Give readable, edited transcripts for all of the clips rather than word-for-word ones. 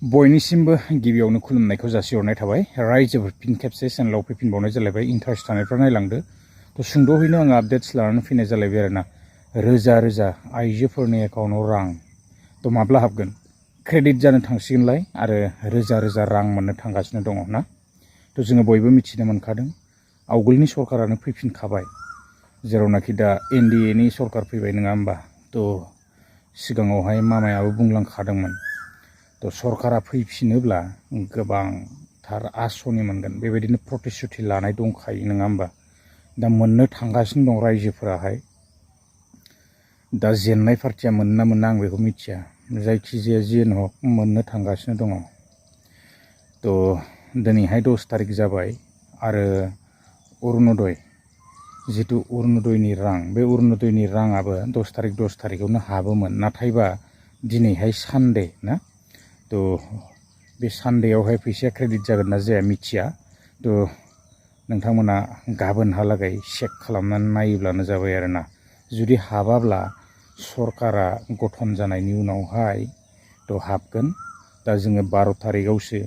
बयनिसिमबो गिबियावनो खुलुमनायखौ जासिहरनाय थाबाय रायजोफोर फिन खेबसे चेनेलाव फैफिनबावनाय जालायबाय इन्टारेस्ट थानायफ्रा नायलांदो थ' सुंद'हैनो आङो आपडेट्स लानानै फैनाय जालायबाय आरोना रोजा रोजा आइजोफोरनि एकाउन्टाव रां थ' माब्ला हाबगोन क्रेडिट जानो थांसिगोनलाय आरो रोजा रोजा रां मोननो थांगासिनो दङ ना थ' जोङो बयबो मिथिनो मोनखादों आवगोलनि सरकारानो फैफिनखाबाय जेरावनाखि दा एनडिएनि सरकार फैबाय नङा होमबा थ' सिगाङावहाय मामायाबो बुंलांखादोंमोन थ' सरकारा फैफिनोब्ला गोबांथार आसनि मोनगोन बेबायदिनो प्रतिश्रुति लानाय दंखायो नङा होमबा दा मोननो थांगासिनो दं रायजोफोराहाय दा जेननाय पार्टिया मोनना मोना आं बेखौ मिथिया जायखिजाया जियानो हक मोननो थांगासिनो दङ थ' दिनैहाय 10 तारिख जाबाय आरो अरुणोदय जितु अरुणोदयनि रां बे अरुणोदयनि राङाबो 10 तारिखआवनो हाबोमोन नाथायबा दिनैहाय सानडे ना थ' बे सानडेयावहाय फैसाया क्रेडिट जागोन ना जाया मिथिया थ' नोंथांमोना गाबोनहालागै चेक खालामनानै नायोब्लानो जाबाय आरोना जुदि हाबाब्ला सरकारा गठन जानायनि उनावहाय थ' हाबगोन दा जोङो 12 तारिखआवसो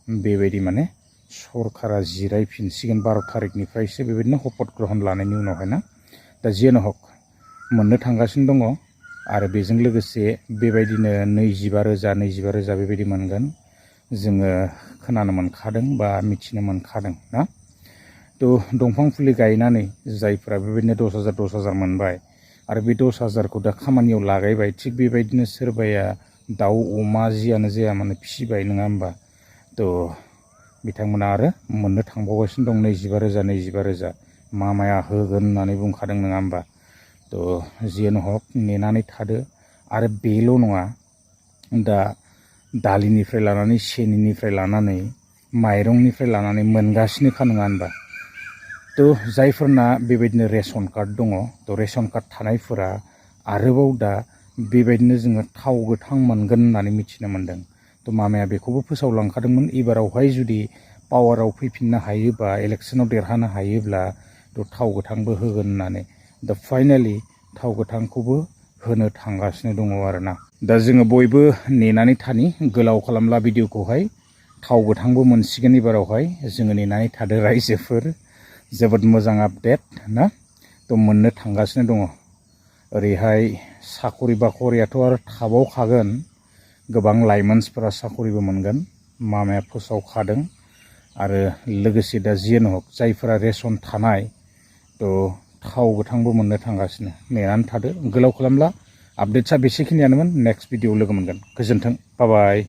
बेबायदि माने सरकारा जिरायफिनसिगोन 12 तारिखनिफ्रायसो बेबायदिनो शपथ ग्रहण लानायनि उनावहाय ना दा जियानो हक मोननो थांगासिनो दङ आरो बेजों लोगोसे बेबायदिनो 25,000 बेबायदि मोनगोन जोङो खोनानो मोनखादों बा मिथिनो मोनखादों ना थ' दंफां फुलि गायनानै जायफोरा बेबायदिनो 10,000 मोनबाय आरो बे 10,000खौ दा खामानियाव लागायबाय थिग बेबायदिनो सोरबाया दाउ अमा जियानो जाया माने फिसिबाय नङा होमबा थ' बिथांमोना आरो मोननो थांबावगासिनो दं 25,000 मामाया होगोन होननानै बुंखादों नङा होमबा थ' जियानो हक नेनानै थादो आरो बेल' नङा दा दालिनिफ्राय लानानै सेनिनिफ्राय लानानै माइरंनिफ्राय लानानै मोनगासिनोखा नङा होनबा थ' जायफोरना बेबायदिनो रेशन कार्ड दङ थ' रेशन कार्ड थानायफोरा आरोबाव दा बेबायदिनो जोङो थाव गोथां मोनगोन होननानै मिथिनो मोन्दों थ' मामाया बेखौबो फोसावलांखादोंमोन एबारावहाय जुदि पावाराव फैफिननो हायोबा इलेक्सनाव देरहानो हायोब्ला थ' थाव गोथांबो होगोन होननानै दा फाइनालि थाव गोथांखौबो होनो थांगासिनो दङ आरोना दा जोङो बयबो नेनानै थानि गोलाव खालामला भिडिअखौहाय थाव गोथांबो मोनसिगोन एबारावहाय जोङो नेनानै थादो रायजोफोर जोबोद मोजां आपडेट ना थ' मोननो थांगासिनो दङ ओरैहाय साखरि बाखरियाथ' आरो थाबावखागोन गोबां लाइमोनफोरा साखरिबो मोनगोन मामाया फोसावखादों आरो लोगोसे दा जियानो हक जायफोरा रेशन थानाय थ' थाव गोथांबो मोननो थांगासिनो नेनानै थादो गोलाव खालामला आपडेट्सआ बेसेखिनियानोमोन नेक्स्ट भिडिअ लोगो मोनगोन गोजोन्थों बाय बाय